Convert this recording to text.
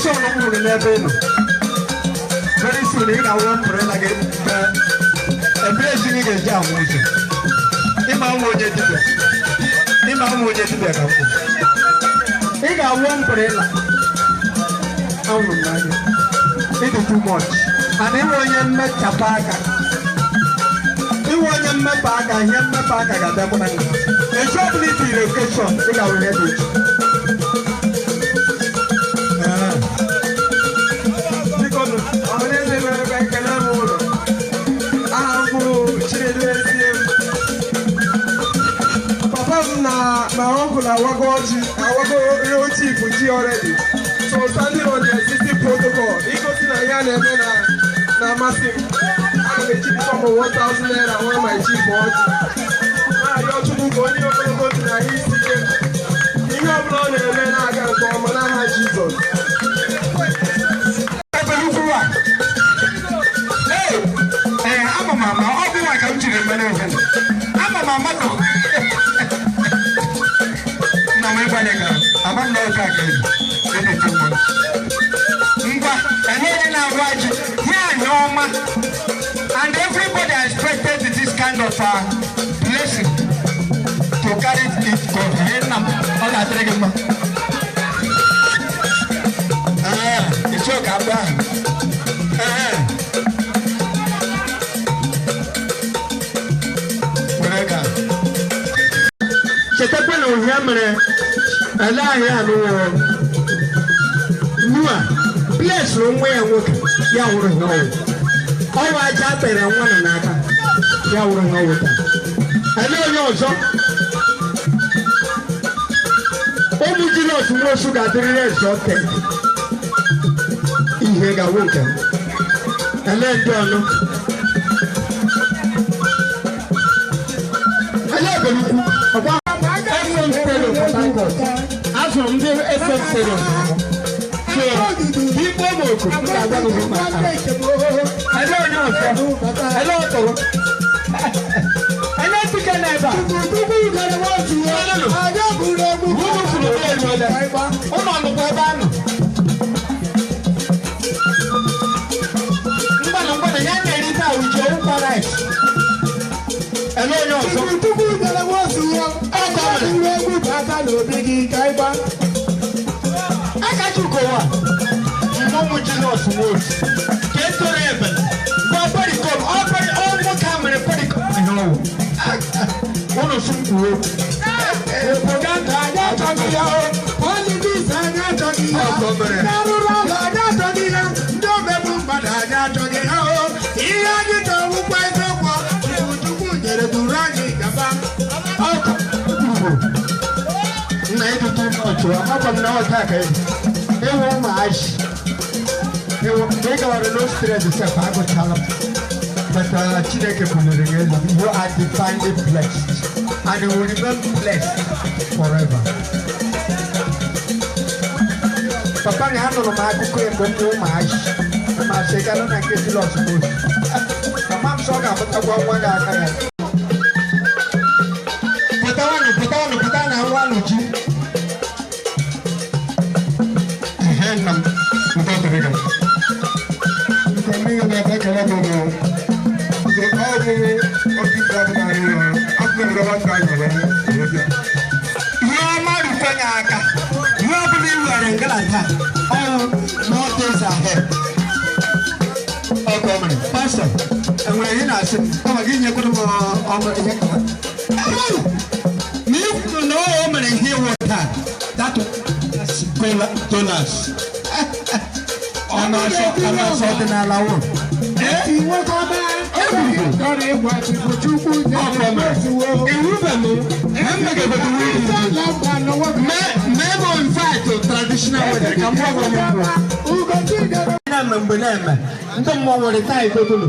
Vision m hụrụ n'ebe ị nọ, very soon ị ga-awụ umbrella gị ebe ezi gị ga-eji ahụ ụzọ. Ịma nwa onye dibịa, ịma nwa onye dibịa ka m kwuru. Ị ga-awụ umbrella. Ahụrụ m n'anya, ịdị too much, and ịnwe onye mmechapụ aka, ịnwe onye mmepụ aka, ihe mmepụ aka ga-abịakwa na gị. Echi ọbụla itiri occasion, ị ga-awụ ihe dị iche. Ee. Biko nụ, ọhaneze mere ka ekele m ụlọ. Aha m bụ Chinedu Ezie m. Papa m na my uncle awago ọjị, awago real chief ji already. So standing on the existing protocol, igosi na ihe a na-eme na na-amasị m. Ana m eji sum of ₦1,000 nwa my chief ọjị. Na-arịọ Chukwu ka onye ogologo ndụ na ihe isi ike. Ihe ọbụla ọ na-eme na-aga nke ọma n'aha Jizọs. Ebelukwu a. Ee, ee, ama m ama ọ bụ nwa ka m jiri mere ihe. Ama m ama ka nna m ịgbanye gara ama m na ọka ka ebi ebe too much. Ngwa, enye onye na-agwa ji ihe anya ọma, and everybody expected this kind of blessing to carry it go. Ihe nna m, ọ ga-adịrị gị mma. Ee, ịchọ ka abịa ahụ. Ee. Were gaa. Chetakwa na ohia mere ele ahịa anụwo Noa bless nwa ya nwoke, ya wụrụ ihe ọwụ ọwụ aja tere nwa nọ n'aka ya wụrụ ihe ọwụ taa. Ele onye ọzọ? Ụmụ Jizọs Nwosu ga-adịrịrị exalted, ihe ga-awụ nke m. Ele ndị ọnụ? Ele Ebelukwu ọkwa FM Stereo Port Harcourt, azụrụ m ndị FM Stereo. So ikpe m oku, m ga-agwa gị maka ele onye ọzọ? Ele ọtọrọ? Ele tike na ebe a? Unu kwuru na eruola ụlọ nụkwa ebe a nọ. Mgbanụ mgbanụ ya na-eri taa uche ụkwa rice. Ele onye ọzọ? Ọkọ mere akachukowa mmọnwụ Jizọs Nwosu ka e toro ebe gba perikom ọ peri ọ nwoke a mere perikom ihe ọwụ ụnụ sụ mkpuo. Propaganda anyị achọghị ya o, politics anyị achọghị ya, Ọkọ mere. ndị arụrụ ụlọ anyị achọghị ya, ndị omegbu mmadụ anyị achọghị ha o. Ihe anyị chọrọ wụkwa eziokwu, Chukwu Chukwu nyere duru anyị gaba. Ọkọ kwuru nna ịdị too much. Amakwa m na ọ taa ka ịdị ịwụ ụmụazị ịwụ mgbe ị gawara no stress sef, agụchala m, but Chineke buliri gị elu. You are divinely blessed and you will remain blessed forever. Papa na anụrụ m akụkọ ya mgbe m bụ ụmụazị ma sị gara na nke Jizọs Nwosu. Mama m sọ ọ ga-amụtakwa nwa gị aka ya. Pụtawanụ, pụtawanụ, pụta na nwanụ ji. Ehe, nna m, udo dịrị gị. Nke mmiri na-ebe ekele gị bụ nke ọ bụ otu mkpa bụ narị ya afọ nwata nyere ya. Ihe ọma rukwe gị aka. Ihe ọ bụla i were ngala taa, ọrụ more days ahead. Ọkọ mere pastọ enwere ihe na-asị m kama gị nyekwara m ọmụ ihe ka na ikwu na o mere ihe ịwụ taa, that dollars ọ na-asọ ọ na-asọ ọdịnala wụ. Nwoke ọma, chọrọ ịgwa Chukwu Chukwu nyere otuwo. Ewube m emegebeghị mee m invite to traditional wedding ka m gwa gị onye mbụ. Ugochi nyere Na-eme mgbe na-eme ndị mmụọ nwere taa igotulu.